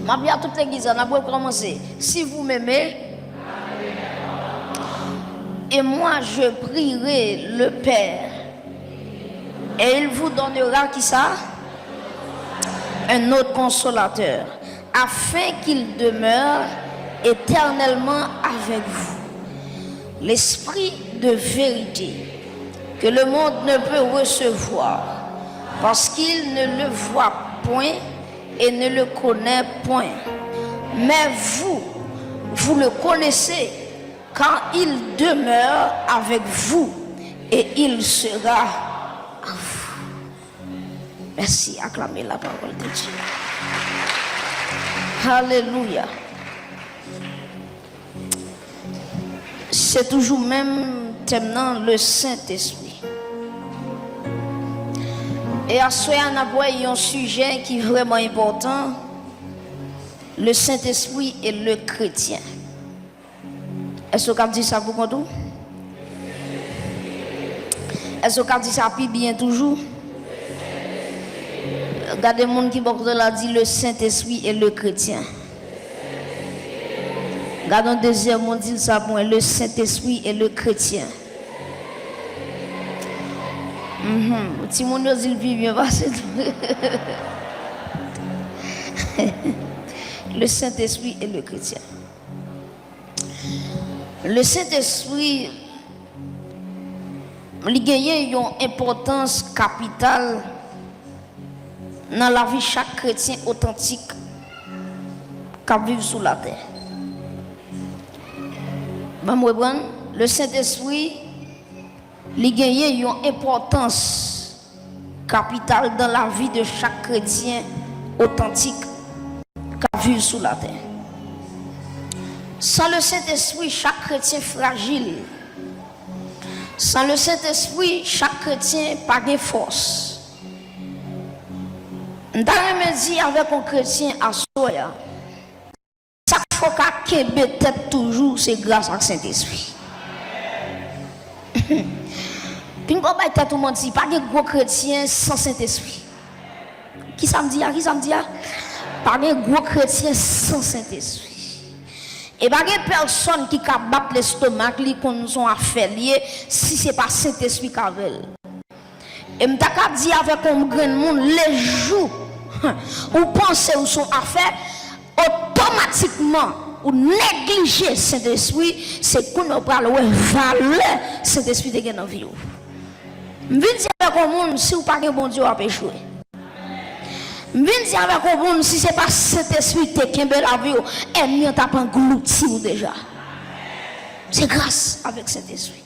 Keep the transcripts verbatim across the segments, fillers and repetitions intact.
M ap li a tout legliz la, n ap rekòmanse. Si vous m'aimez, et moi je prierai le Père, et il vous donnera qui ça? Un autre consolateur, afin qu'il demeure éternellement avec vous. L'Esprit de vérité, que le monde ne peut recevoir, parce qu'il ne le voit point et ne le connaît point. Mais vous, vous le connaissez, car il demeure avec vous et il sera à vous. Mèsi, aklame la parole de Dieu. Alelouya. Se toujou menm tèm nan, le Sentespri. E aswè a, n ap wè yon sijè ki vrèman enpòtan, le Sentespri e le kretyen. Èske w ka di sa pou kont ou? Èske w ka di sa pi byen toujou? Gade moun ki bò kote w la, di, le Sentespri e le kretyen. Gade yon dezyèm moun, di l sa pou mwen, le Sentespri e le kretyen. Mhm. Timoun yo di l pi byen pase nou. Le Sentespri e le kretyen. Le Sentespri, li genyen yon enpòtans kapital nan lavi chak kretyen otantik k ap viv sou latè. Ban m reprann, le Sentespri, li genyen yon enpòtans kapital dans la vie de chaque chrétien authentique k ap viv sou latè. San le Sentespri, chak kretyen frajil. San le Sentespri, chak kretyen pa gen fòs. M ta renmen di avèk yon kretyen aswè a, sa k fè w ka kenbe tèt toujou, se gras ak Sentespri. Pinga w bay tèt ou manti, pa gen gwo kretyen san Sentespri. Kisa m di a? Kisa m di a? Pa gen gwo kretyen san Sentespri. E pa gen pèsonn ki ka bat lestomak li konn se yon afè l ye, si se pa Sentespri k avè l. E m ta ka di avèk yon grenn moun, lejou ou panse ou se yon afè, otomatikman ou neglije Sentespri, se kounye a w pral wè valè Sentespri te gen nan vi w. M vin di avèk yon moun, si w pa gen Bondye, w ap echwe. M vin di avèk yon moun, si se pa Sentespri te kenbe lavi w, ènmi an t ap anglouti w deja. Se gras avèk Sentespri.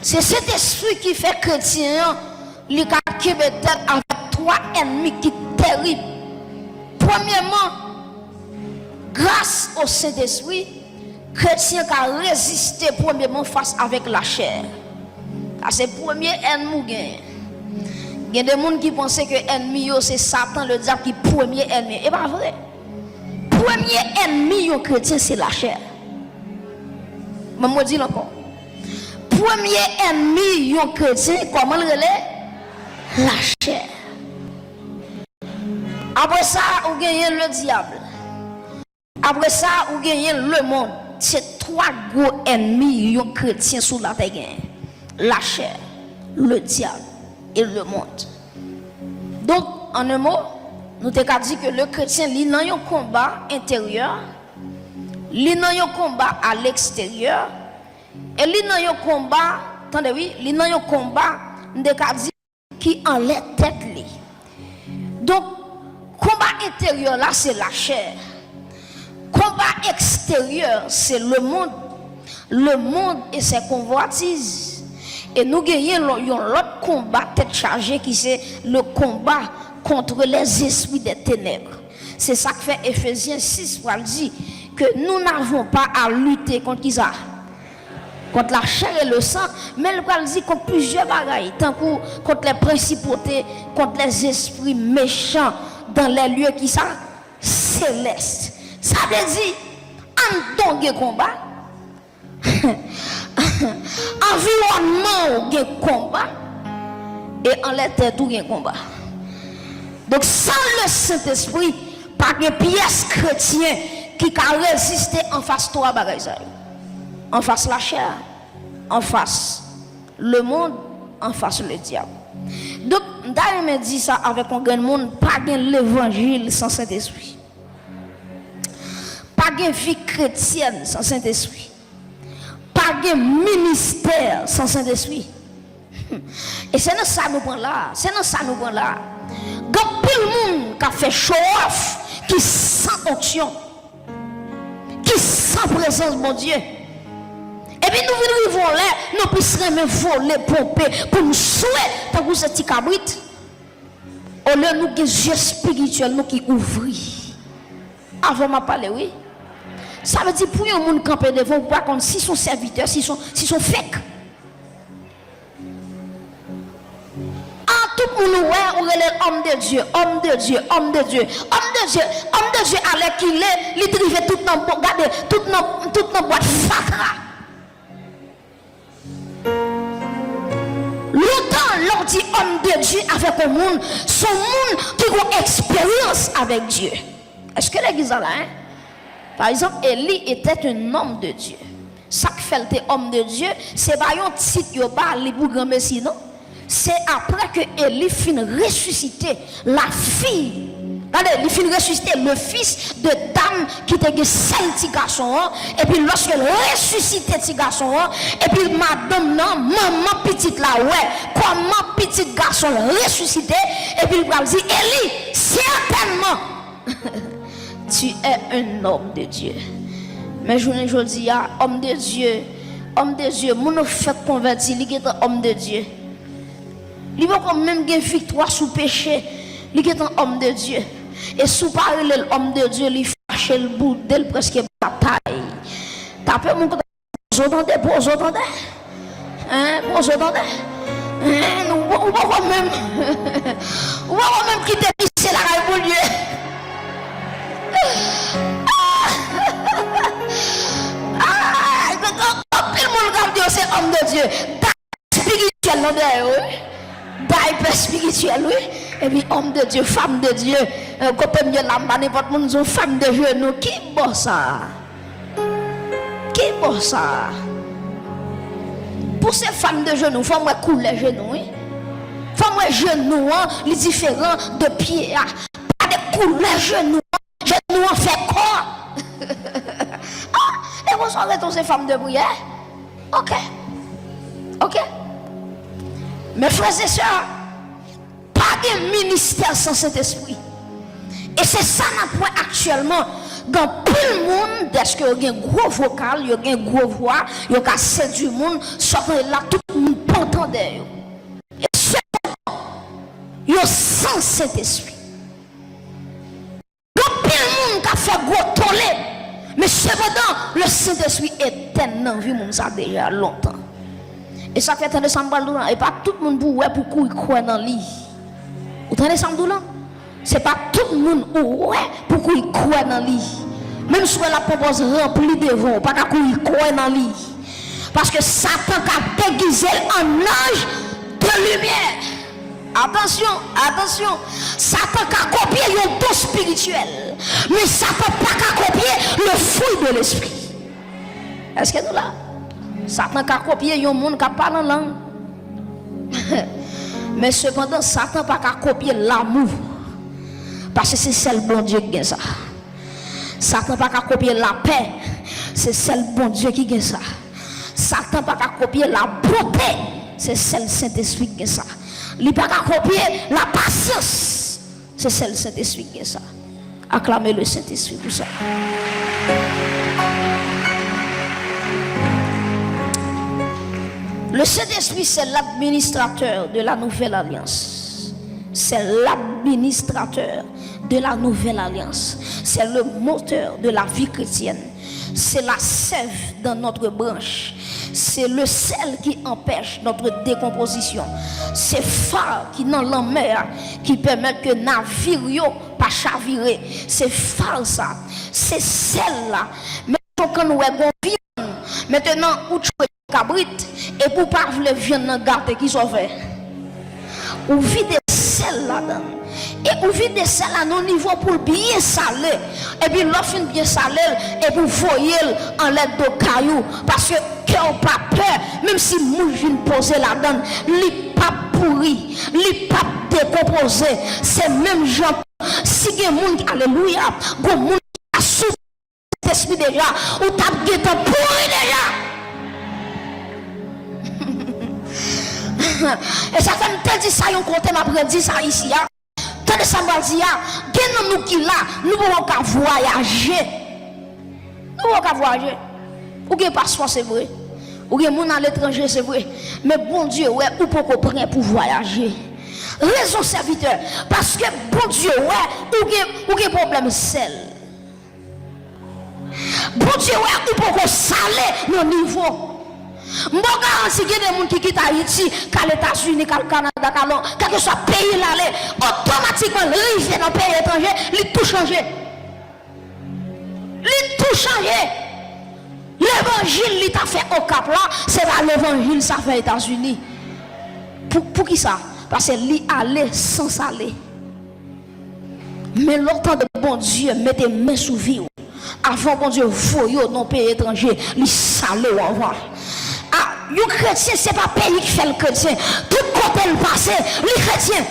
Se Sentespri ki fè kretyen an, li ka kenbe tèt avèk twa ènmi ki terib. Premyèman, gras o Sentespri, kretyen ka reziste premyèman fas avèk lachè. Sa se premye ènmi w genyen. Gen de moun ki panse ke ènmi yo se Satan, le dyab ki premye ènmi. E pa vre. Premye ènmi yon kretyen se lachè. Mwen, mwen di l ankò. Premye ènmi yon kretyen, kòman l rele? Lachè. Apre sa, ou genyen le dyab. Apre sa, ou genyen lemonn. Se twa gwo ènmi yon kretyen sou latè genyen. Lachè, le dyab e lemonn. Donk, an en mo, nou te ka di ke le kretyen, li nan yon konba enteryè, li nan yon konba a leksteryè, e li nan yon konba, tande wi, li nan yon konba, m te ka di, ki anlè tèt li. Donk, konba enteryè la, se lachè. Konba eksteryè, se lemonn. Lemonn e sè konvwatiz. E nou genyen lo-, yon lòt konba tèt chaje ki se le combat contre les esprits des ténèbres. Se sa k fè Efezyen sis pral di ke nous n'avons pas à lutter contre kisa? Kont lachè e le san, men l pral di kont plizyè bagay, tankou kont les principautés, kont les esprits méchants dans les lieux kisa? Célestes. Sa vle di, anndan w gen konba, anviwònman w gen konba, e anlè tèt ou gen konba. Donk, san Lesentespri, pa gen pyès kretyen ki ka reziste anfas twa bagay sa yo. Anfas lachè, anfas lemonn, anfas ledyab. Donk, m ta renmen di sa avèk yon grenn moun, pa gen levanjil san Sentespri. Pa gen vi kretyèn san Sentespri. Pa gen ministè san Sentespri. E se nan sa nou pran la, se nan sa nou pran la. Gen anpil moun k ap fè show off ki san onksyon, ki san prezans Bondye. Epi nou vin rive yon lè, nou plis renmen vole, ponpe, pou n swe tankou se ti kabrit. Olye nou gen zye espirityèl nou ki ouvri. Avè w m ap pale, wi. Sa vle di pou yon moun kanpe devan w, ou pa konn si s on sèvitè, si s on, si s on fake. Ah, tout moun ou wè, ou rele l homme de Dieu, homme de Dieu, homme de Dieu, homme de Dieu, homme de Dieu, alèkile, li t rive tout nan bo-, gade, tout nan, tout nan bwat fatra. Lontan, lè w di homme de Dieu avèk yon moun, se yon moun ki gen eksperyans avèk Dye. Èske legliz la la, en? Pa egzanp, Eli était un homme de Dieu. Sa k fè l te homme de Dieu, se pa yon tit yo ba li pou granmesi, non. Se apre ke Eli fin resisite la fille, gade, li fin resisite le fils de dam ki te gen sèl ti gason an, epi lòske l resisite ti gason an, epi madanm nan, manman pitit la, wè kòman pitit gason l resisite, epi l pral di, Eli, sètènman, tu es un homme de Dieu. Men jounen jodi a, homme de Dieu, homme de Dieu, moun nan fèk konvèti, li gentan homme de Dieu. Li poko menm gen viktwa sou peche, li gentan homme de Dieu. E si w pa rele l homme de Dieu, li fache, l boude, l prèske batay. Tape moun kote, poze w tande, poze w tande. Hein, poze w tande. Hein, ou, ou poko menm, ou poko menm kite misye lakay Bondye. Ah, anpil moun k ap di yo se homme de Dieu. Espirityèl nan dèyè yo, wi. Daypè espirityèl, wi. Epi, homme de Dieu, femme de Dieu, euh, kote m ye la, m pa nenpòt moun, se yon femme de genou. Ki bò sa? Ki bò sa? Pou se femme de genou, fò m wè koulè genou, wi. Fò m wè genou an, li diferan de pye a. Gade koulè genou an, genou an fè kò. Ah, e konsa w rete w se femme de prière? Ok. Ok. Men frè e sè, pa gen ministè san Sentespri. E se sa n ap wè aktyèlman. Gen anpil moun, dèske yo gen gwo vokal, yo gen gwo vwa, yo ka sedui moun, sa w tande la, tout moun pantan dèyè yo. E sepandan, yo san Sentespri. Gen anpil moun k ap fè gwo tole, men sepandan, le Sentespri etèn nan vi moun sa deja lontan. E sa k fè, tande sa m pral di w lan, e pa tout moun pou w wè pou kouri kwè nan li. Ou tande sa m di w lan? Se pa tout moun ou wè pou kouri kwè nan li. Menm si w wè l ap pran pòz ranpli devan w, ou pa ka kouri kwè nan li. Paske Satan ka degize l an anj de limyè. Atansyon, atansyon. Satan ka kopye yon don espirityèl, men Satan pa ka kopye le fruit de l'esprit. Èske nou la? Satan ka kopye yon moun k ap pale an lang. Men sepandan, Satan pa ka kopye lanmou. Paske se sèl Bondye ki gen sa. Satan pa ka kopye lapè. Se sèl Bondye ki gen sa. Satan pa ka kopye labonte. Se sèl Sentespri ki gen sa. Li pa ka kopye lapasyans. Se sèl Sentespri ki gen sa. Aklame le Sentespri pou sa. Le Saint-Esprit, c'est l'administrateur de la nouvelle alliance. C'est l'administrateur de la nouvelle alliance. C'est le moteur de la vie chrétienne. C'est la sève dans notre branche. C'est le sel qui empêche notre décomposition. Se fa ki nan lanmè a ki pèmèt ke navir yo pa chavire. Se fa sa. Se sèl la. Men jan nou wè gon vyann. Mentenan, ou tchwe kabrit, epi w pa vle vyann nan gate, kisa w fè? Ou vide sèl ladan l. E ou vide sèl la nan nivo pou l byen sale. Epi lè w fin byen sale l, epi w voye l anlè do kay ou. Paske kè w pa pè, menm si mouch vin poze ladan l, li p ap pouri, li p ap dekonpoze. Se menm jan, si gen moun, alelouya, gon moun ki ka sou Sentespri deja, ou t ap gentan pouri deja. E sa fè m te di sa yon kote, m ap redi sa isi a. Tande sa m pral di a, gen nan nou ki la, nou poko ka vwayaje. Nou poko ka vwayaje. Ou gen paspò, se vre. Ou gen moun aletranje, se vre. Men Bondye wè ou poko prè pou vwayaje. Rezon sèvitè, paske Bondye wè ou gen, ou gen pwoblèm sèl. Bondye wè ou poko sale nan nivo. M ba w garanti, gen de moun ki kite Ayiti, k al Etazini, k al Kanada, k al kèlkeswa peyi l ale, otomatikman l rive nan peyi etranje, li tou chanje. Li tou chanje. Levanjil li ta fè Okap la, se pa levanjil sa fè Etazini. Pou, poukisa? Paske li ale san sale. Men lè w tande Bondye mete men sou vi w, avan Bondye voye w nan peyi etranje, li sale w anvan. A, yon kretyen, se pa peyi ki fè l kretyen. Tout kote l pase, li kretyen.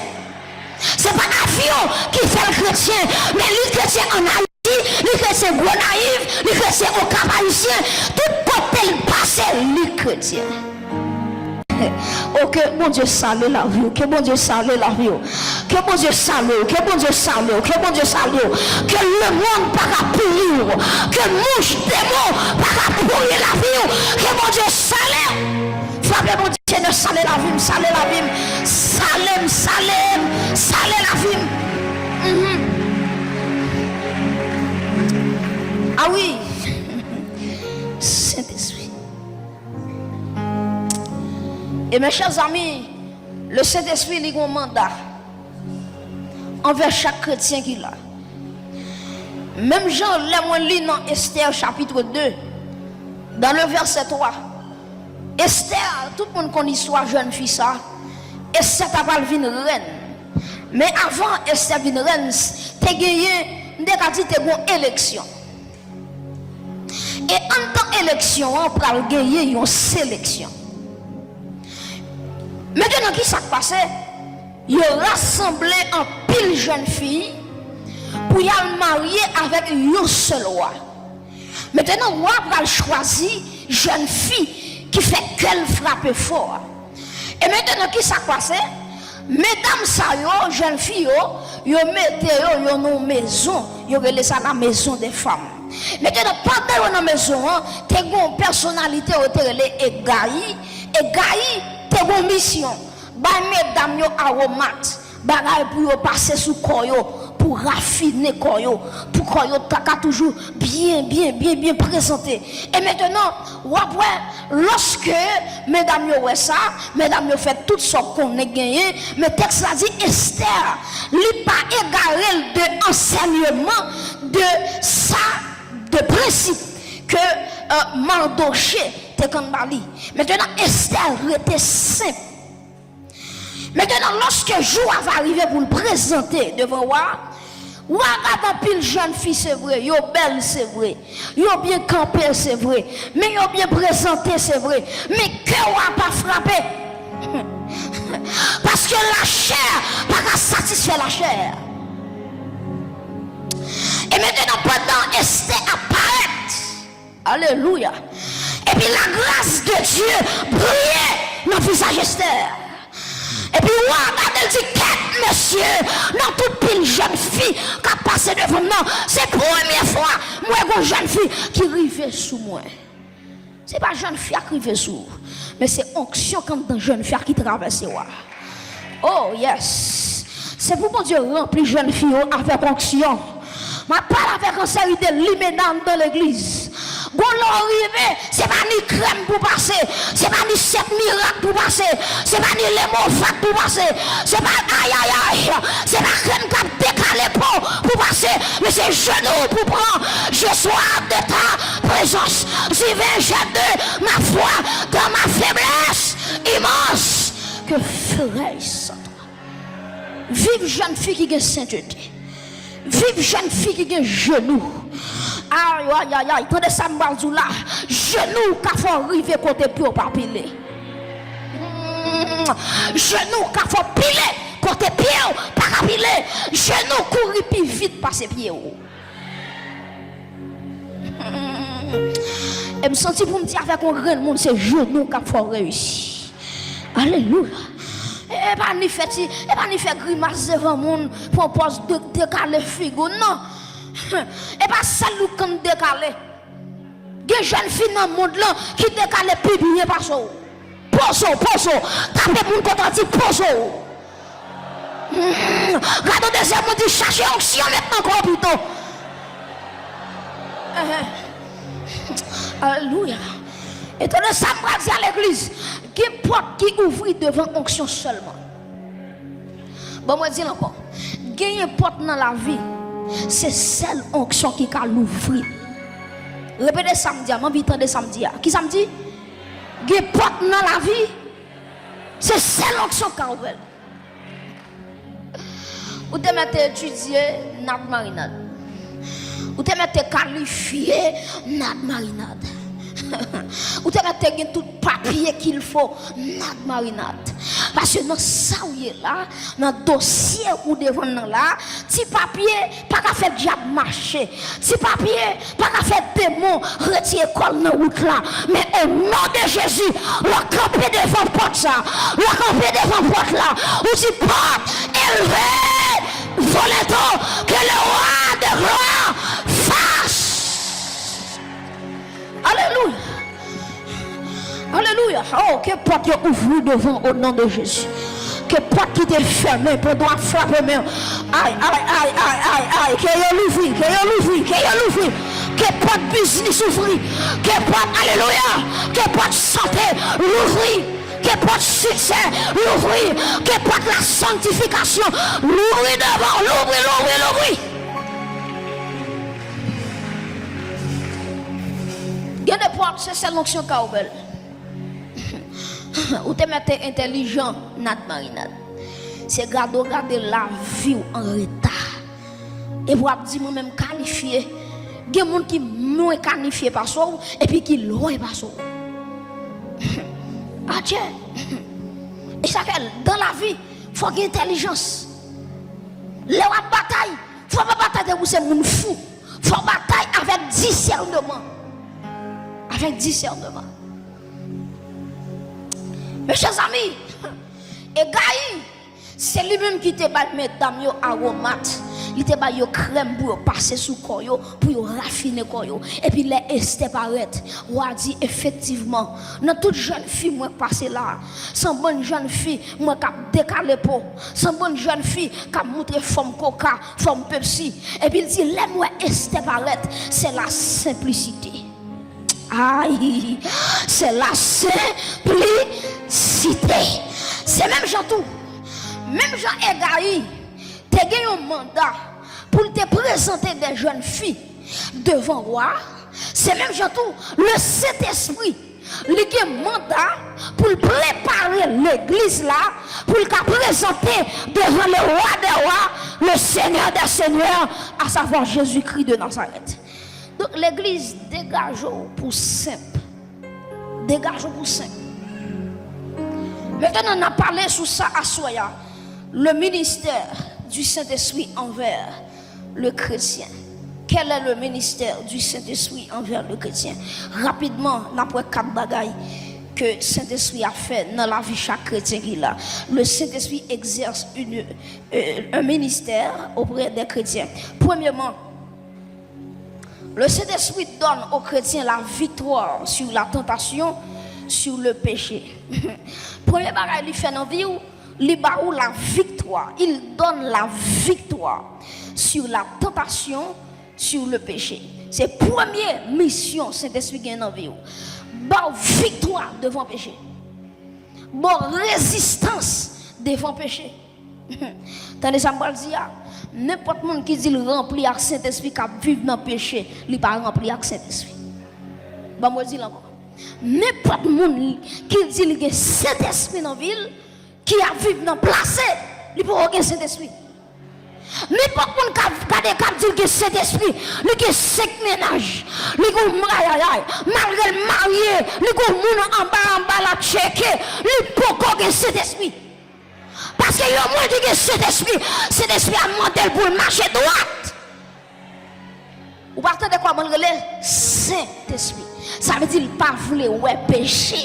Se pa avyon ki fè l kretyen, men li kretyen ann Ayiti, li kretyen Gonayiv, li kretyen Okap Ayisyen. Tout kote l pase, li kretyen. O, ke Bondye sale lavi w, ke Bondye sale lavi w, ke Bondye sale w, ke Bondye sale w, ke Bondye sale w, ke lemonn pa ka pouri w, ke mouch demon pa ka pouri lavi w, ke Bondye sale w. Frape Bondye, Senyè, sale lavi m, sale lavi m, sale m, sale m, sale lavi m. Mhm. A wi. Sentespri. E mes chers amis, le Sentespri li gon manda anvè chak kretyen ki la. Menm jan lè mwen li nan Estè chapit de, dans le verset twa, Estè, tout moun konn istwa jèn fi sa, Estè ta pral vin rèn. Men avan Estè vin rèn, te genyen, m te ka di te gon eleksyon. E anndan eleksyon an pral genyen yon seleksyon. Mentnan, ki sa k pase? Yo rasanble anpil jèn fi pou y al marye avèk yon sèl wa. Mentnan, wa pral chwazi jèn fi ki fè kè l frape fò a. E mentnan, ki sa k pase? Medam sa yo, jèn fi yo, yo mete yo, yo nan yon mezon, yo rele sa la maison des femmes. Mentnan, pandan yo nan mezon an, te gen yon pèsonalite yo te rele Egayi. Egayi te gen yon misyon, bay medam yo awomat, bagay pou yo pase sou kò yo, pou rafine kò yo, pou kò yo ta ka toujou byen, byen, byen, byen prezante. E mentnan, w ap wè, lòske medam yo wè sa, medam yo fè tout sa w konnen genyen, men tèks la di Estè, li pa egare l de ansèyman, de sa, de prensip ke, euh, Mardoche te konn ba li. Mentnan, Estè rete senp. Mentnan, lòske jou a va rive pou l prezante devan wa a, wa a gade anpil jèn fi, se vre, yo bèl, se vre, yo byen kanpe, se vre, men yo byen prezante, se vre, men kè wa a pa frape. Paske lachè pa ka satisfè lachè. E mentnan, pandan Estè ap parèt, alelouya. Epi lagras de Dye briye nan vizaj Estè. Epi wa a gade l di, kèt mesye, nan tout pil jèn fi k ap pase devan m nan, se premye fwa m wè gon jèn fi ki rive sou mwen. Se pa jèn fi a k rive sou ou, men se onksyon k anndan jèn fi a ki travèse wa a. Oh, yes. Se pou Bondye ranpli jèn fi yo avèk onksyon. M ap pale avèk yon seri de limena anndan legliz. Gon lè w rive, se pa ni krèm pou pase, se pa ni sèt mirak pou pase, se pa ni lemovad pou pase, se pa ayayay, se pa krèm k ap dekale po pou pase, men se jenou pou pran. Je sois de ta présence divine, j'ai de ma foi dans ma faiblesse immense que ferai sans toi. Viv jèn fi ki gen sentete. Viv jèn fi ki gen jenou. Ay, ay, ay, ay, tande sa m pral di w la. Jenou ka fè w rive kote pye w pa pile. Hmm. Jenou ka fè w pile kote pye w pa ka pile. Jenou kouri pi vit pase pye w. Hmm. E m santi pou m di avèk yon grenn moun, se jenou k ap fè w reyisi. Alelouya. E, e pa ni fè ti, e pa ni fè grimas devan moun, pran pòz de, dekale figi w, non. E pa sèl ou k konn dekale. Gen jèn fi nan mond lan ki dekale pi byen pase w. Poze w, poze w. Tape moun kote w di poze w. Hmm, gade yon dezyèm moun, di chache onksyon mentnan kò pito. Ehe. Alelouya. E tande sa m pral di a legliz. Gen pòt ki ouvri devan onksyon sèlman. Bon, mwen di l ankò. Genyen pòt nan lavi, se sèl onksyon ki ka louvri l. Repete sa m di a, m anvi tande sa m di a. Ki sa m di? Gen pòt nan lavi, se sèl onksyon k ka ouvè l. Ou te mèt te etidye nat marinad. Ou te mèt te kalifye nat marinad. Ou te mèt te gen tout papye qu'il faut nat marinad. Paske nan sa w ye la, nan dosye ou devan nan la, ti papye pa ka fè dyab mache. Ti papye pa ka fè demon retire kò l nan wout la. Men o non de Jezi, lè w kanpe devan pòt sa, lè w kanpe devan pòt la, ou di, pòt, élevez vos linteaux, que le roi de gloire fasse. Alelouya. Alelouya. Oh, ke pòt yo ouvri devan w o non de Jezi. Ke pòt ki te fèmen pandan w ap frape men w. Ay, ay, ay, ay, ay, ay. Ke yo louvri, ke yo louvri, ke yo louvri. Ke pòt biznis ouvri. Ke pòt, alelouya. Ke pòt sante louvri. Ke pòt siksè louvri. Ke pòt la sanktifikasyon louvri devan w. Louvri, louvri, louvri. Gen de pòt, se sèl onksyon ka ouvè l. Ou te mèt te entèlijan, nat marinad. Se gade w gade lavi w an reta. Epi w ap di, mwen menm kalifye. Gen moun ki mwen kalifye pase w, epi ki lwen pase w. Adje. E sa fè, dan lavi, fò gen entèlijans. Lè w ap batay, fò w pa batay tankou se moun fou. Fò w batay avèk disèneman. Avèk disèneman. Mechèzanmi, Egayi, se li menm ki te bay medam yo awomat. Li te bay yo krèm pou yo pase sou kò yo, pou yo rafine kò yo. Epi lè Estè parèt, wa a di, efektivman, nan tout jèn fi mwen k pase la a, se yon bann jèn fi mwen k ap dekale po, se yon bann jèn fi k ap moutre fòm koka, fòm Pepsi. Epi l di, lè m wè Estè parèt, se la senplisite. Ay, se la senplisite. Se menm jan tou. Menm jan Egayi te gen yon manda pou l te prezante de jèn fi devan wa a, se menm jan tou, Lesentespri, li gen manda pou l prepare legliz la, pou l ka prezante devan le roi des rois, le seigneur des seigneurs, à savoir Jésus-Christ de Nazareth. Donk, legliz, degaje w pou senp. Degaje w pou senp. Mentnan, n ap pale sou sa aswè a. Le ministère du Saint-Esprit envers le chrétien. Quel est le ministère du Saint-Esprit envers le chrétien? Rapidman, n ap wè kat bagay ke Sentespri a fè nan lavi chak kretyen ki la. Le Saint-Esprit exerce une, euh, un ministère auprès des chrétiens. Premyèman, le Saint-Esprit donne aux chrétiens la victoire sur la tentation, sur le péché. Premye bagay li fè nan vi w, li ba ou la viktwa. Il donne la victoire sur la tentation, sur le péché. Se premye misyon Sentespri gen nan vi w. Ba w viktwa devan peche. Ba w rezistans devan peche. Tande sa m pral di a. Nenpòt moun ki di l ranpli ak Sentespri k ap viv nan peche, li pa ranpli ak Sentespri. Ban m redi l ankò. Nenpòt moun ki di l gen Sentespri nan vi l, ki ap viv nan plase, Li poko gen Sentespri. Nenpòt moun k ap gade, k ap di l gen Sentespri, li gen senk mennaj, li gen yon, ayayay, malgre l marye, li gen yon moun anba, anba l ap tcheke, li poko gen Sentespri. Paske yon moun ki gen Sentespri, Sentespri a mande l pou l mache dwat. Ou pa tande kòman l rele? Sentespri. Sa vle di l pa vle wè peche.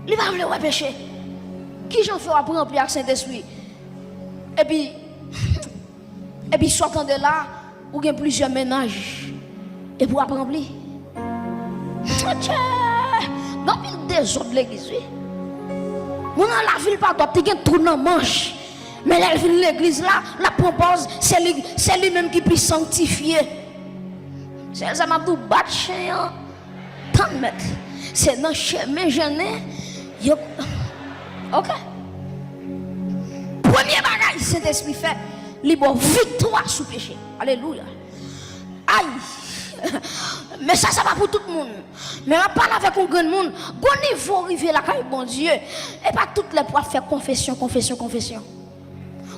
Li pa vle wè peche. Kijan fè w ap ranpli ak Sentespri? Epi, epi sa w tande la, ou gen plizyè mennaj. Epi w ap ranpli. Atchè! Gen anpil dezòd legliz, wi. Moun nan lavi l pa dwat, li gen twou nan manch. Men lè l vin legliz la, l ap pran pòz, se li, se li menm ki pi sanktifye. Sèl sa m ap di w, bat chen an, tann mèt. Se nan chemen jennen, yo, oke. Premye bagay Sentespri fè, li ba w viktwa sou peche. Alelouya. Ay! Mesaj sa pa pou tout moun. Men m ap pale avèk yon grenn moun. Gon nivo w rive lakay Bondye. E pa tout lè pou w ap fè konfesyon, konfesyon, konfesyon.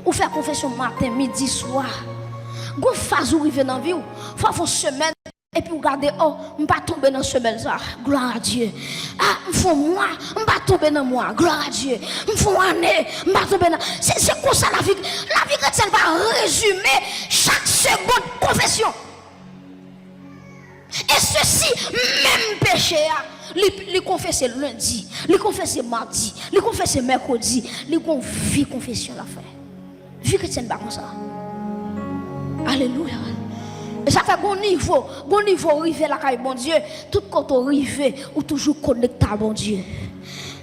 Ou fè konfesyon maten, midi, swa. Gon faz ou rive nan vi w, fò w fè yon semèn, epi w gade, o, m pa tonbe nan semèn sa. Glwa a Dye. A, m fè yon mwa, m pa tonbe nan mwa. Glwa a Dye. M fè yon ane, m pa tonbe nan. Se, se konsa lavi, lavi kretyèn pa rezime chak segonn konfesyon. E sesi, menm peche a, li, li konfese lendi, li konfese madi, li konfese mèkredi, li gon vi konfesyon l ap fè. Vi kretyèn pa konsa. Alelouya. E sa fè gon nivo, gon nivo w rive lakay Bondye, tout kote w rive, ou toujou konekte a Bondye.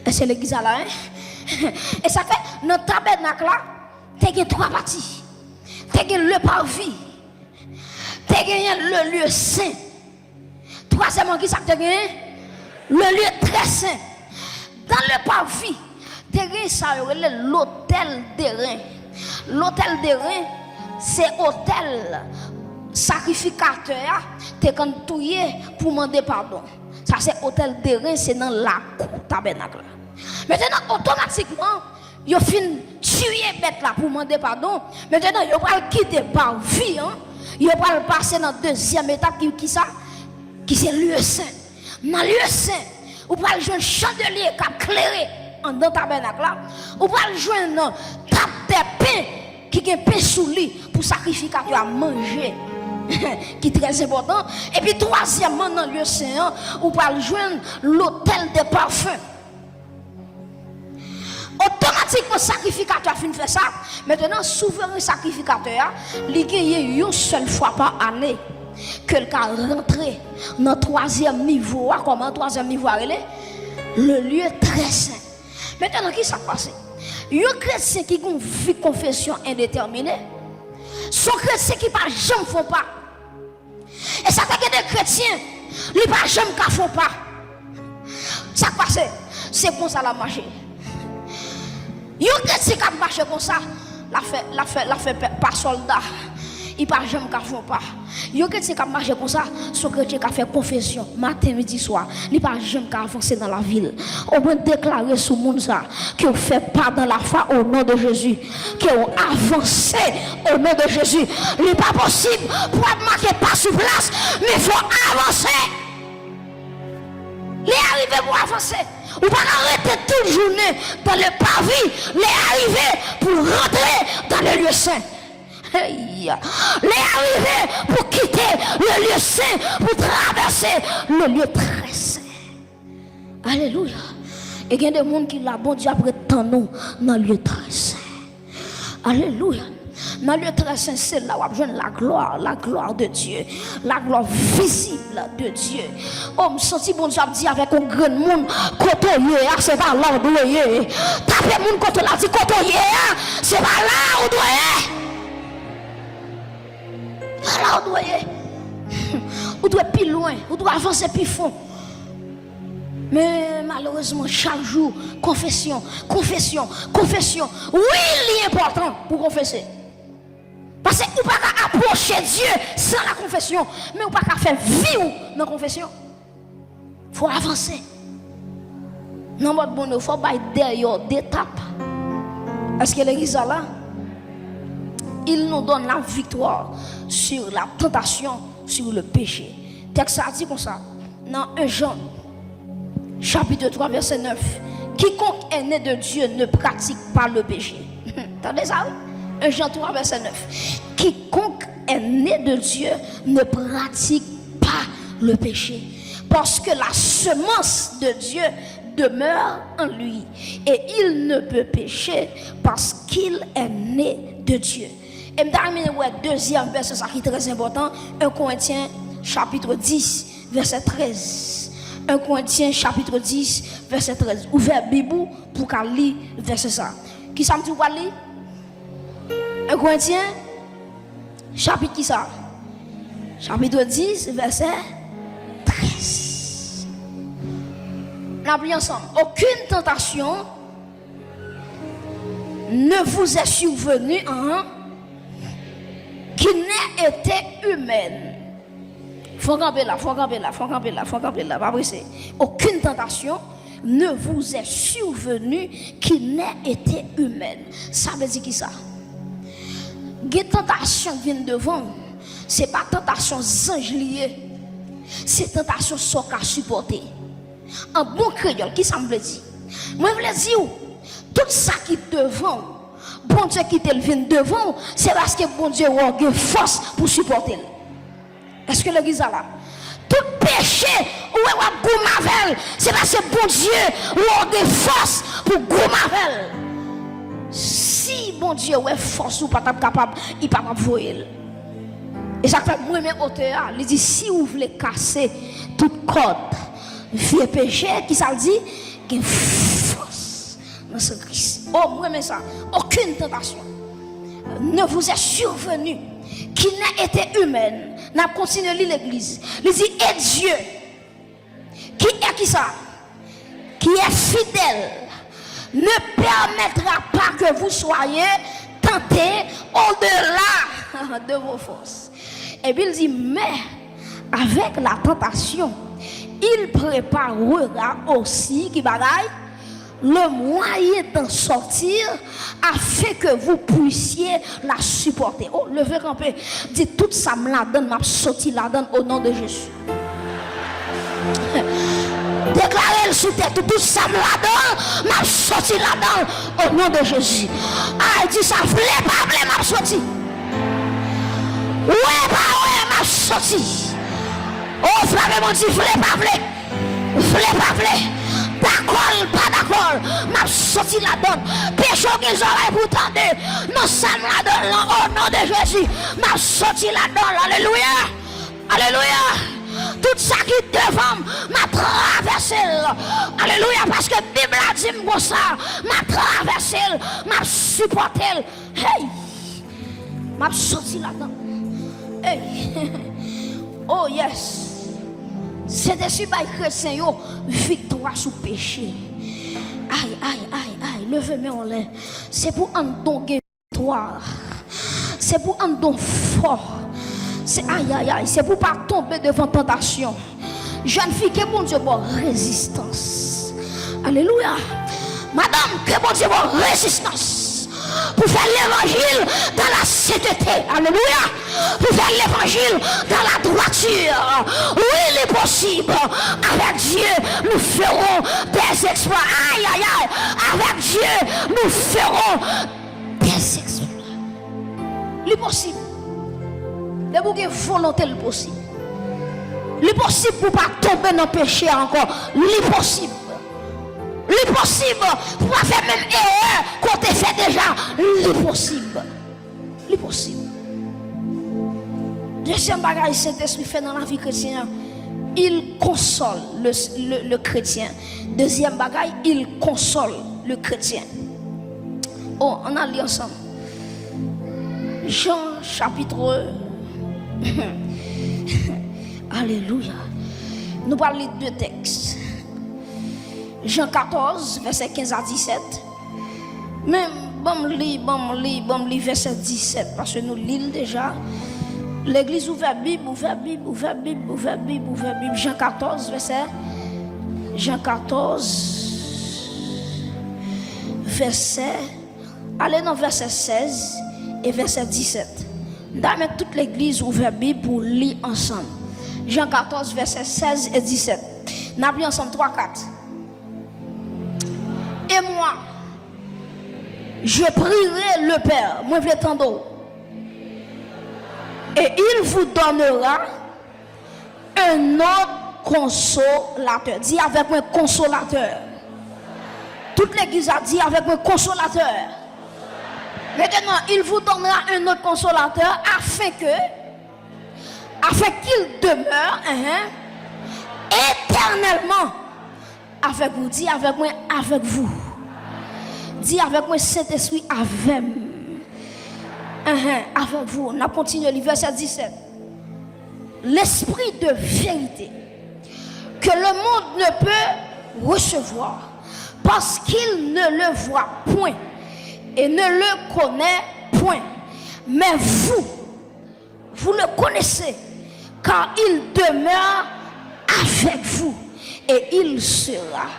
E se legliz la, en? E sa fè, nan tabènak la, te gen twa pati. Te gen le parvis. Te genyen le lieu saint. Twazyèmman, ki sa k te genyen? Le lieu très saint. Dan le parvis, te gen sa yo rele lotèl deren. Lotèl deren, se otèl sakrifikatè a te konn touye pou mande padon. Sa se otèl deren, se nan lakou tabènak la. Mentenan, otomatikman, yo fin tiye bèt la pou mande padon. Mentenan, yo pral kite parvis an, yo pral pase nan dezyèm etap ki, ki sa? Ki se lye sen. Nan lye sen, ou pral jwenn chandelye k ap klere anndan tabènak la. Ou pral jwenn tab dè pen ki gen pen sou li pou sakrifikatè a manje, ki trè enpòtan. Epi twazyèmman, nan lye sen an, ou pral jwenn lotèl dè pafen. Otomatikman, sakrifikatè a fin fè sa. Mentenan, souveren sakrifikatè a, li genyen yon sèl fwa pa ane ke l ka rantre nan twazyèm nivo a. Kòman twazyèm nivo a rele? Le lieu très saint. Mentenan, ki sa k pase? Yon kretyen ki gen yon vi konfesyon endetèmine, se yon kretyen ki pa janm fè yon pa. E sa fè gen de kretyen, li pa janm ka fè yon pa. Sa k pase? Se konsa l ap mache. Yon kretyen k ap mache konsa, l ap fè, l ap fè, l ap fè pa, pa sòlda. Li pa janm ka fè yon pa. Yon kretyen k ap mache konsa, se yon kretyen k ap fè konfesyon maten, midi, swa. Li pa janm ka avanse nan lavi l. O mwen deklare sou moun sa, ke w fè pa dans la foi au nom de Jésus. Ke w avanse au nom de Jésus. Li pa posib pou w ap make pa sou plas, men fò w avanse. Lè a rive pou w avanse. Ou pa ka rete tout jounen dans le parvis. Lè a rive pou w rantre dans le lieu saint. Hey! Lè a rive pou kite le lieu saint, pou travèse le lieu très saint. Alelouya. E gen de moun ki la, Bondye ap ret tann ou nan lye trè sen. Alelouya. Nan lye trè sen, se la w ap jwenn la gloire, la gloire de Dieu, la gloire visible de Dieu. O, m santi Bondye ap di avèk yon grenn moun, kote w ye a, se pa la w dwe ye. Tape moun kote w la, di, kote w ye a, se pa la w dwe ye. Pa la w dwe ye. Ou dwe pi lwen, ou dwe avanse pi fon. Men malerezman, chak jou, konfesyon, konfesyon, konfesyon. Wi, li enpòtan pou konfese. Paske ou pa ka apwoche Dye san la konfesyon, men ou pa ka fè vi w nan konfesyon. Fò w avanse. Nan mòd moun yo, fò w bay dèyè w de tap. Èske legliz la la? Il nous donne la victoire sur la tentation, sur le péché. Tèks sa di konsa, nan en Jan, chapitre trois, verset neuf, quiconque est né de Dieu ne pratique pas le péché. Tande sa, wi. En Jan twa, vèsè nèf. Quiconque est né de Dieu ne pratique pas le péché, parce que la semence de Dieu demeure en lui, et il ne peut pécher parce qu'il est né de Dieu. E m ta renmen wè dezyèm vèsè sa ki trè enpòtan, en Korentyen chapitre dix, vèsè trèz. En Korentyen chapitre dix, vèsè trèz. Ouvè Bib ou pou w ka li vèsè sa. Kisa m di w pral li? En Korentyen, chapit kisa? Chapitre dix, vèsè trèz. N ap li ansanm. Aucune tentation ne vous est survenue, hein, qui n'ait été humaine. Fò kanpe la, fò kanpe la, fò kanpe la, fò kanpe la, pa prese. Aucune tentation ne vous est survenue qui n'ait été humaine. Sa vle di kisa? Gen tantasyon k vin devan w, se pa tantasyon zanj li ye. Se tantasyon sa w ka sipòte. An bon kreyòl, kisa m vle di? Mwen vle di w, tout sa ki devan w, Bondye kite l vin devan w, se paske Bondye wè w gen fòs pou sipòte l. Èske legliz la la? Tout peche ou wè w ap goumen avè l, se paske Bondye wè w gen fòs pou goumen avè l. Si Bondye wè fòs ou pa t ap kapab, li pa t ap voye l. E sa k fè mwen renmen otè a, li di, si ou vle kase tout kòd vye peche, kisa l di? Gen fòs nan san Kris. O, mwen renmen sa. Aucune tentation ne vous est survenue qui n'ait été humaine. N ap kontinye li legliz. Li di, et Dieu, qui est kisa? Qui est fidèle, ne permettra pas que vous soyez tentés au-delà de vos forces. Epi l di, mais avec la tentation, il préparera aussi, ki bagay? Le moyen d'en sortir, afin que vous puissiez la supporter. O, leve kanpe, di, tout sa m ladann, m ap soti ladann o non de Jezi. Deklare l sou tèt ou, tout sa m ladan, m ap soti ladan l o non de Jezi. Ay, di sa, vle pa vle, m ap soti. Wè pa wè, m ap soti. O, frape mwen, di, vle pa vle, vle pa vle, dakò l pa dakò l, m ap soti ladan l. Peche w gen zòrèy pou tande, nan sa m ladan l lan, o non de Jezi, m ap soti ladan l. Alelouya. Alelouya! Tout sa ki devan m, m ap travèse l. Alelouya! Paske Bib la di m konsa, m ap travèse l, m ap sipòte l. Hey! M ap soti ladan l. Hey! Oh yes! Sentespri bay kretyen yo viktwa sou peche. Ay, ay, ay, ay, leve men w anlè. Se pou anndan w gen viktwa. Se pou anndan w fò. Se, ayayay, se pou w pa tonbe devan tantasyon. Jèn fi, ke Bondye ba w rezistans. Alelouya. Madanm, ke Bondye ba w rezistans pou fè levanjil dans la sainteté. Alelouya. Pou fè levanjil dans la droiture. Wi, li posib. Avec Dieu, nous ferons des exploits. Ayayay. Avec Dieu, nous ferons Dèsekspwa. Li posib. Depi w gen volonte, li posib. Li posib pou w pa tonbe nan peche a ankò. Li posib. Li posib pou w pa fè menm erè ke w te fè deja. Li posib. Li posib. Dezyèm bagay Sentespri fè nan lavi kretyen an, il console le, le, le chrétien. Dezyèm bagay, il console le chrétien. Oh, ann al li ansanm. Jan, chapitre. Alelouya. Nou pral li de tèks. Jan katòz, vèsè kenz a disèt. Men, ban m li, ban m li, ban m li vèsè disèt, paske nou li l deja. Legliz, ouvè Bib, ouvè Bib, ouvè Bib, ouvè Bib, ouvè Bib. Jan katòz, vèsè, Jan katòz, vèsè, Ale nan vèsè sèz e vèsè disèt. M ta renmen tout legliz ouvè Bib pou li ansanm. Jan katòz, vèsè sèz e disèt. N ap li ansanm, twa, kat. Et moi, je prierai le Père. Mwen vle tande w. Et il vous donnera un autre consolateur. Di avèk mwen, consolateur. Tout legliz la di avèk mwen, consolateur. Maintenant, il vous donnera un autre consolateur afin que, afin qu'il demeure, hein, éternellement avec vous. Di avèk mwen, avec vous. Di avèk mwen, Sentespri avè m. Enhen, avec vous. N ap kontinye li, vèsè disèt. L'esprit de vérité, que le monde ne peut recevoir, parce qu'il ne le voit point et ne le connaît point. Mais vous, vous le connaissez, car il demeure avec vous et il sera.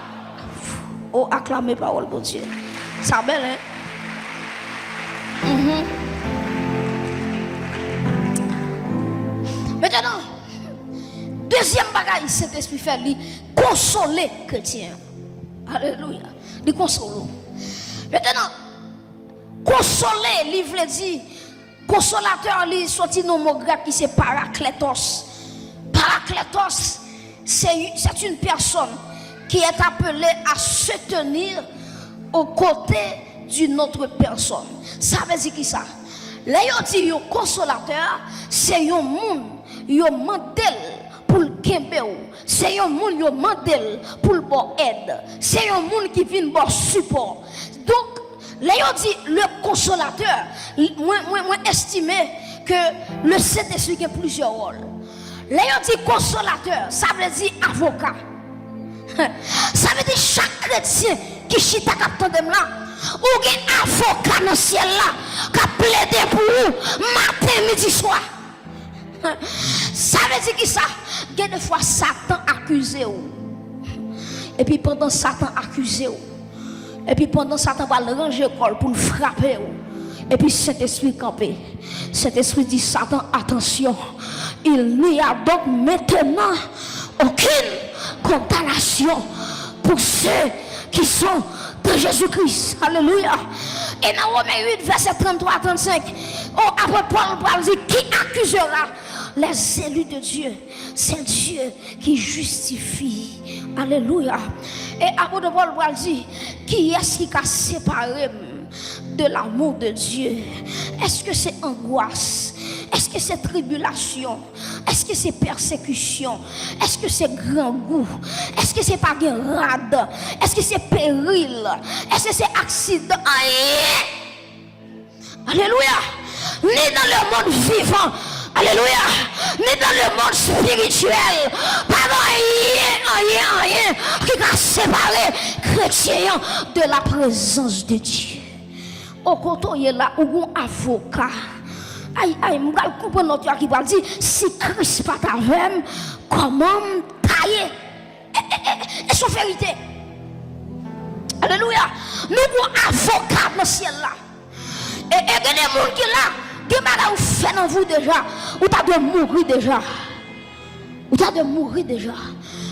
Oh, aklame pawòl Bondye. Sa bèl, hein? Mhm. Mentnan, dezyèm bagay Sentespri fè, li konsole kretyen an. Alelouya. Li konsole w. Mentnan, konsole, li vle di, konsolatè, li soti nan mo grèk ki se parakletos. Parakletos, c'est, c'est une personne qui est appelée à se tenir aux côtés d'une autre personne. Sa vle di ki sa? Lè yo di yon konsolatè, se yon moun yo mande l pou l kenbe w. Se yon moun yo mande l pou l ba w èd. Se yon moun ki vin ba w sipò. Donk, lè yo di le consolateur, mwen, mwen, mwen estime ke le Sentespri gen plizyè wòl. Lè yo di konsolatè, sa vle di avoka. Sa vle di chak kretyen ki chita k ap tande m la, ou gen avoka nan syèl la k ap plede pou ou maten, midi, swa. Sa vle di ki sa? Gen de fwa Satan akize w. Epi pandan Satan akize w, epi pandan Satan pral ranje kò l pou l frape w, epi Sentespri kanpe. Sentespri di Satan, attention, il n'y a donc maintenant aucune condamnation pour ceux qui sont dans Jésus-Christ. Alelouya. E nan Women uit, vèsè tranntwa a trannsenk, o, apot Pòl pral di, qui accusera les élus de Dieu? C'est Dieu qui justifie. Alelouya. E apot Pòl pral di, kiyès ki ka separe m de l'amour de Dieu? Èske se angwas? Èske se tribilasyon? Èske se pèsekisyon? Èske se grangou? Èske se pa gen rad? Èske se peril? Èske se aksidan? Anyen! Alelouya! Ni dans le monde vivant, alelouya, ni dans le monde spirituel, pa gen anyen, anyen, anyen ki ka separe kretyen an de la présence de Dieu. O, kote w ye la, ou gon avoka. Ay, ay, m pral konprann lòt yo a ki pral di, si Kris pa t avè m, kòman m ta ye? E, e, e, e se yon verite. Alelouya. Nou gon avoka nan syèl la. E, e gen de moun ki la, gen bagay ou fè nan vi w deja, ou ta dwe mouri deja. Ou ta dwe mouri deja.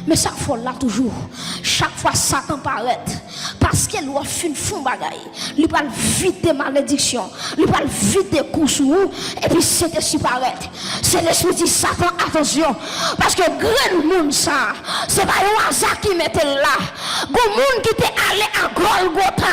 Men sa k fè w la toujou. Chak fwa Satan parèt, paske l wè w fin fè yon bagay, li pral vide malediksyon, li pral vide kou sou ou, epi Sentespri parèt. Sentespri di Satan, atansyon, paske grenn moun sa, se pa yon aza ki mete l la. Gon moun ki te ale a Gòlgota.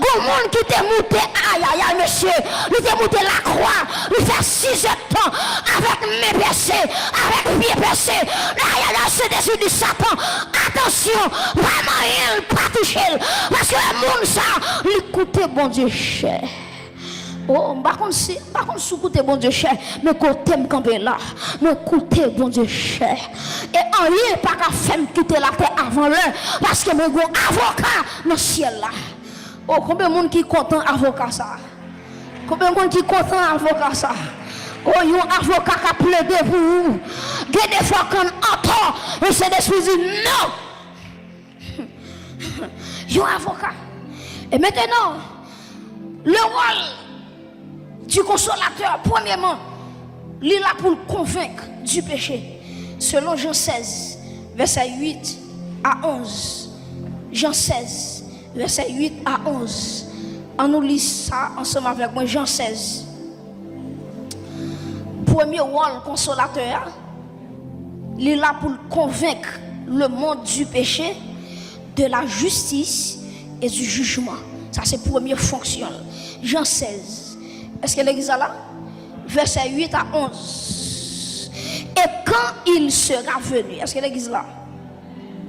Gon moun ki te moute, ayayay, mesye, li te moute lakwa, li fè sizèdtan avèk men pèse, avèk pye pèse. Ayayay, Sentespri di Satan, atansyon, pa manyen l, pa touche l, paske moun sa, li koute Bondye chè. O, m pa konn si, m pa konn si w koute Bondye chè, men kote m kanpe la, mwen koute Bondye chè. E anyen pa ka fè m kite latè avan lè, paske mwen gon avoka nan syèl la. O, konbyen moun ki kontan avoka sa? Konbyen moun ki kontan avoka sa? O, yon avoka k ap plede pou ou. Gen de fwa w konn antò, men Sentespri di non. Yon avoka. E mentnan, Le rôle du consolateur, premyèman, li la pou l konvenk di peche. Selon Jan sèz, vèsè uit a onz. Jan sèz, vèsè uit a onz. Ann nou li sa ansanm avèk mwen, Jan sèz. Premye wòl konsolatè a, li la pou l konvenk le monde du péché, de la justice et du jugement. Sa se premye fonksyon l. Jan sèz. Èske legliz la la? Vèsè uit a onz. Et quand il sera venu, èske legliz la?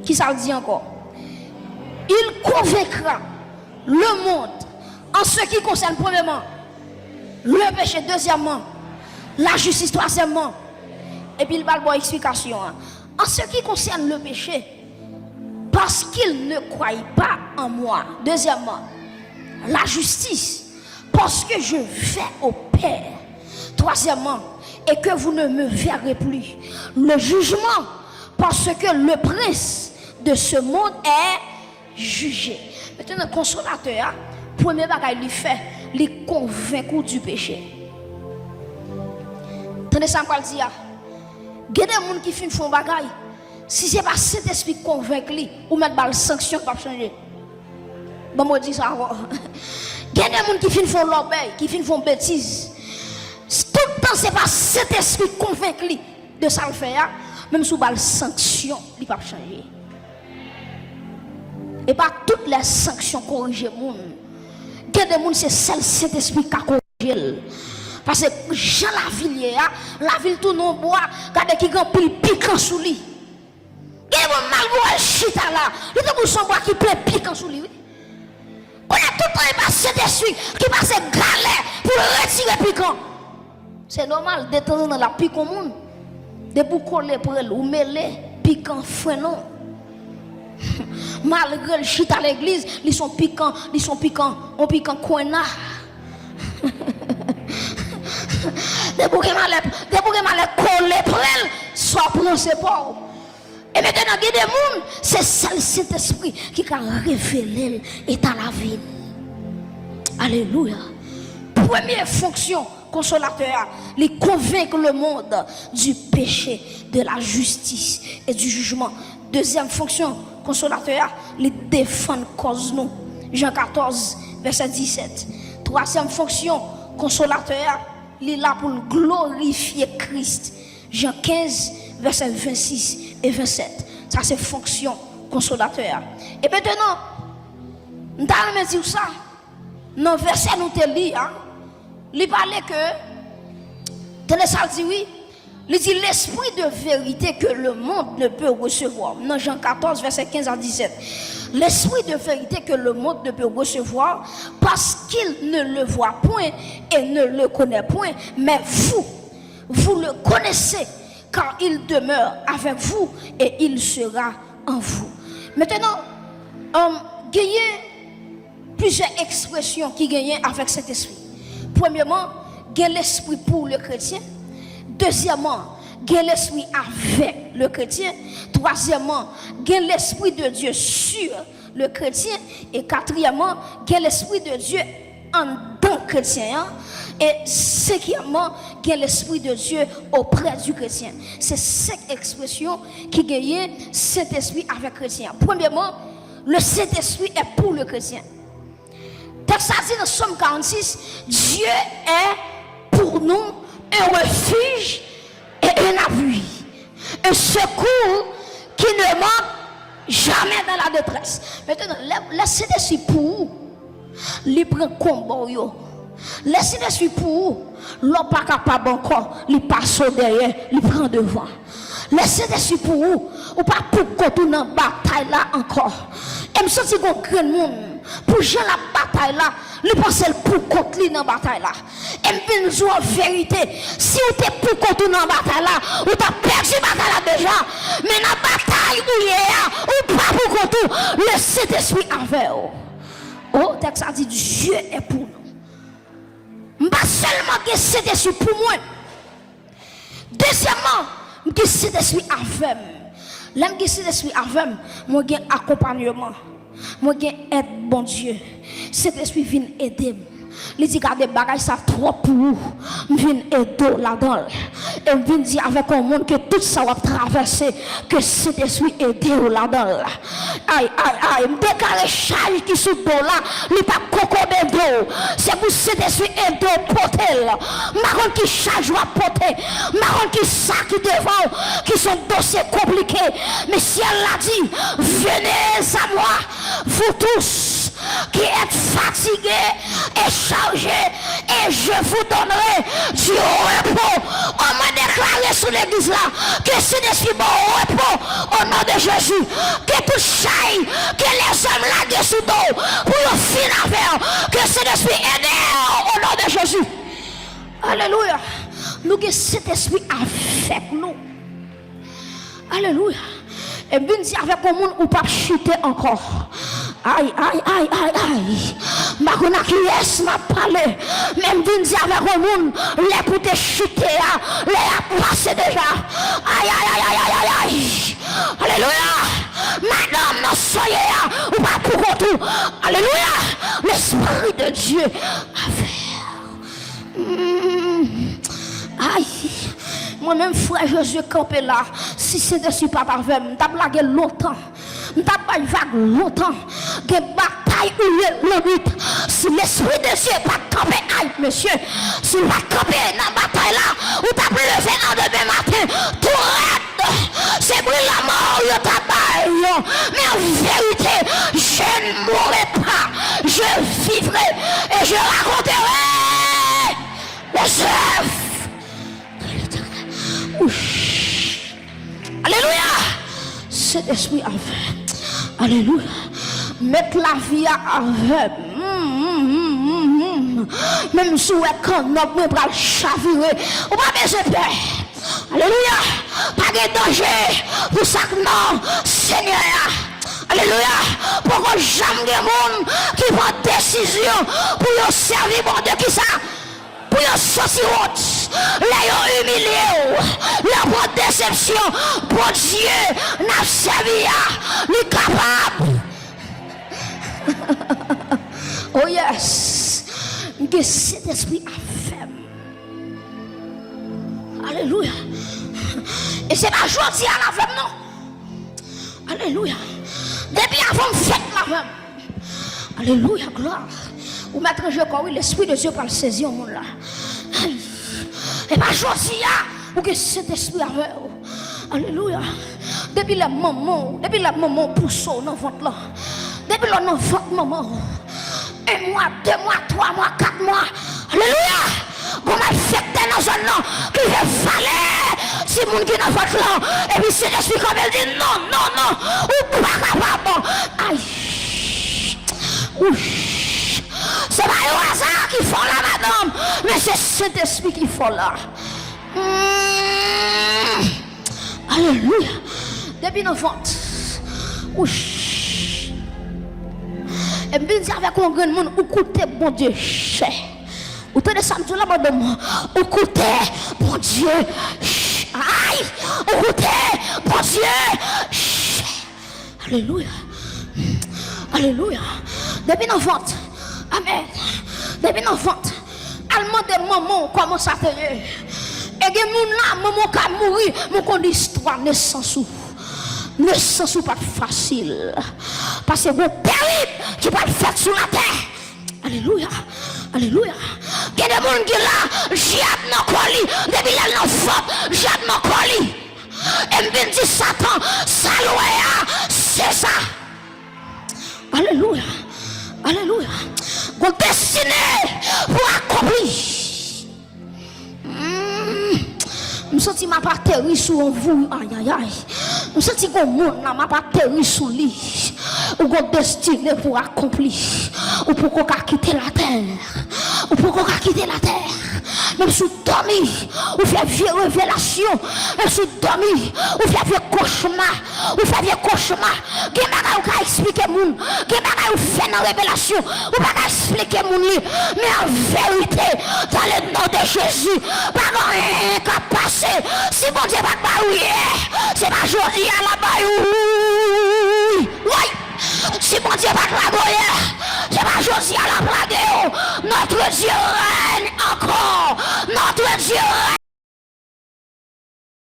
Ki sa l di ankò? Il convaincra le monde en ce qui concerne, premyèman, le péché, dezyèmman, la justice, twazyèmman, epi l ba l bon eksplikasyon an. En ce qui concerne le péché, parce qu'ils ne croient pas en moi. Dezyèmman, la justice, parce que je vais au Père. Twazyèmman, et que vous ne me verrez plus. Le jugement, parce que le prince de ce monde est jije. Mentnan, konsolatè a, premye bagay li fè, li konvenk ou di peche. Tande sa m pral di a. Gen de moun ki fin fè yon bagay, si se pa Sentespri k konvenk li, ou mèt ba l sanksyon, l p ap chanje. Ban m redi sa ankò. Gen de moun ki fin fè yon lòbèy, ki fin fè yon betiz. Tout tan se pa Sentespri k konvenk li de sa l fè a, menm si w ba l sanksyon, li p ap chanje. E pa tout lè sanksyon korije moun. Gen de moun se sèl Sentespri k ka korije l. Paske jan lavil ye a, lavil tounen yon bwa, gade ki gen anpil pikan sou li. Gen de moun malgre w al chita la, li tankou se yon bwa ki plen pikan sou li, wi. Kounye a tout tan e pa Sentespri ki pase galè pou l retire pikan. Se nòmal, detanzantan l ap pike yon moun. Depi w kole pre l, ou mele, pikan frennen w. Malgre l chita legliz, li se yon pikan, li se yon pikan, yon pikan kwenna. Depi w gen malè, depi w gen malè kole pre l, sa w pran se pa w. E mentnan, gen de moun, se sèl Sentespri ki ka revele l eta lavi l. Alelouya. Premye fonksyon konsolatè a, li konvenk le monde du péché, de la justice et du jugement. Dezyèm fonksyon konsolatè a, li defann kòz nou. Jan katòz, vèsè disèt. Twazyèm fonksyon konsolatè a, li la pou l glorifye Kris. Jan kenz, vèsè vennsis e vennsèt. Sa se fonksyon konsolatè a. E mentnan, m ta renmen di w sa, nan vèsè nou te li a, li pale ke, tande sa l di, wi, li di, l'esprit de vérité que le monde ne peut recevoir. Nan Jan katòz, vèsè kenz a disèt. L'esprit de vérité que le monde ne peut recevoir parce qu'il ne le voit point et ne le connaît point. Mais vous, vous le connaissez, car il demeure avec vous et il sera en vous. Mentnan, um, genyen plizyè ekspresyon ki genyen avèk Sentespri. Premyèman, gen lespri pou le kretyen. Dezyèmman, gen lespri avèk le kretyen. Twazyèmman, gen lespri de Dye sur le kretyen. E katriyèmman, gen lespri de Dye anndan kretyen an. E senkyèmman, gen lespri de Dye oprè di kretyen. Se senk ekspresyon ki genyen Sentespri avèk kretyen an. Premyèman, le Saint-Esprit est pour le chrétien. Tèks la di nan Sòm karannsis, Dieu est pour nous un refuge et un appui, un secours qui ne manque jamais dans la détresse. Mentnan, lè, lè Sentespri pou ou, li pran konba w yo. Lè Sentespri pou ou, lè w pa kapab ankò, li pase w dèyè, li pran devan. Lè Sentespri pou ou, ou pa pou kont ou nan batay la ankò. E m santi gon grenn moun, pou jan l ap batay la, li panse l pou kont li nan batay la. E m vin di w an verite, si w te pou kont ou nan batay la, ou t ap pèdi batay la deja. Men nan batay ou ye a, ou pa pou kont ou, le Sentespri avè w. O, tèks la di, Dieu est pour nous. M pa sèlman gen Sentespri pou mwen. Dezyèmman, m gen Sentespri avè m. Lè m gen Sentespri avè m, mwen gen akonpanyman. Mwen gen èd Bondye. Sentespri vin ede m. Li di, "Gade, bagay sa twòp pou ou. M vin ede w ladan l. E m vin di avèk yon moun ke tout sa w ap travèse, ke Sentespri ede w ladan l." Ay, ay, ay, m deklare chaj ki sou do w la, li p ap kokobe do w. Se pou Sentespri ede w pote l. M pa konn ki chaj w ap pote. M pa konn ki sa ki devan w, ki se yon dosye konplike. Men syèl la di, "Venez à moi, vous tous qui êtes fatigués et chargés, et je vous donnerai du repos." O, mwen deklare sou legliz la, ke Sentespri ba w repo, o non de Jezi. Ke tout chay ke lèzòm lage sou do w pou yo fin avè w, ke Sentespri ede w, o non de Jezi. Alelouya. Nou gen Sentespri avèk nou. Alelouya. E m vin di avèk yon moun, ou p ap chite ankò. Ay, ay, ay, ay, ay. M pa konn ak kiyès m ap pale, men m vin di avèk yon moun, lè pou te chite a, lè a pase deja. Ay, ay, ay, ay, ay, ay, ay. Alelouya. Madanm nan soye a, ou pa pou kont ou. Alelouya. Lespri de Dye avè. Mm. Ay, mwen menm, frè Jezi kanpe la, si Sentespri pa t avè m, m t ap lage lontan. M t ap bay vag lontan. Gen batay ou ye lannwit. Si Lespri de Dye pa t kanpe, ay, mesye, si l pa t kanpe nan batay la, ou t ap leve nan demen maten tou rèd. Se bri lanmò yo t ap bay yo. Mais en vérité, je ne mourrai pas. Je vivrai et je raconterai les œuvres de l'Éternel. Ouch. Alelouya. Sentespri avè m. Alelouya. Mèt lavi a avè m. Mm, mm, mm, mm, mm. Menm si w wè kannòb mwen pral chavire, ou pa bezwen pè. Alelouya. Pa gen danje pou sa k nan Senyè a. Alelouya. Poko janm gen moun ki pran desizyon pou yo sèvi Bondye. Kisa? Pou yo soti wont. Lè yo imilye w, lè w pran desepsyon, Bondye n ap sèvi a, li kapab. Oh yes. M gen Sentespri avè m. Alelouya. E se pa jodi a l avè m non. Alelouya. Depi avan m fèt l avè m. Alelouya, glwa. Ou mèt ranje kò w wi, Lespri de Dye pral sezi yon moun la. Ay. E pa jodi a ou gen Sentespri avè w. Alelouya. Depi lè manman w, depi lè manman w pouse w nan vant lan. Depi lè w nan vant manman w. En mwa, de mwa, twa mwa, kat mwa. Alelouya. Gon malfektè nan zòn nan ki vle vale timoun ki nan vant lan. Epi Sentespri kanpe l di, "Non, non, non. Ou pa kapab." Ay. Ouch. Se pa yon aza ki fè w la, madanm, men se Sentespri ki fè w la. Mm. Alelouya. Depi nan vant. Ouch. E m vin di avèk yon grenn moun, ou koute Bondye chè. Ou tande sa m di w la, madanm? Ou koute Bondye chè. Ay! Ou koute Bondye chè. Alelouya. Alelouya. Depi nan vant. Amèn. Depi nan vant. Al mande manman w kòman sa te ye. E gen moun la, manman w ka mouri, men w konn istwa nesans ou. Nesans ou pa t fasil. Paske gon terib ki pral fèt sou latè. Alelouya. Alelouya. Gen de moun ki la, dyab nan kò li. Depi lè l nan vant, dyab nan kò li. E m vin di Satan, sa l wè a, se sa. Alelouya. Alelouya. Gon destine pou akonpli. Mm. M santi m ap ateri sou yon vouyou. Ayayay. M santi gon moun la, m ap ateri sou li. Ou gon destine pou akonpli. Ou poko ka kite latè. Ou poko ka kite latè. Menm si w dòmi, ou fè vye revelasyon. Menm si w dòmi, ou fè vye kochma. Ou fè vye kochma. Gen bagay ou ka eksplike moun. Gen bagay ou fè nan revelasyon. Ou pa ka eksplike moun li. Men an verite, dans le nom de Jésus, pa gen anyen k ap pase. Si Bondye pa t bay ou yè, se pa jodi a l ap bay ou. Woy! Si Bondye pa t la bo yè, Se pa jodi a l ap lage yo. Notre Dieu règne encore. Notre Dieu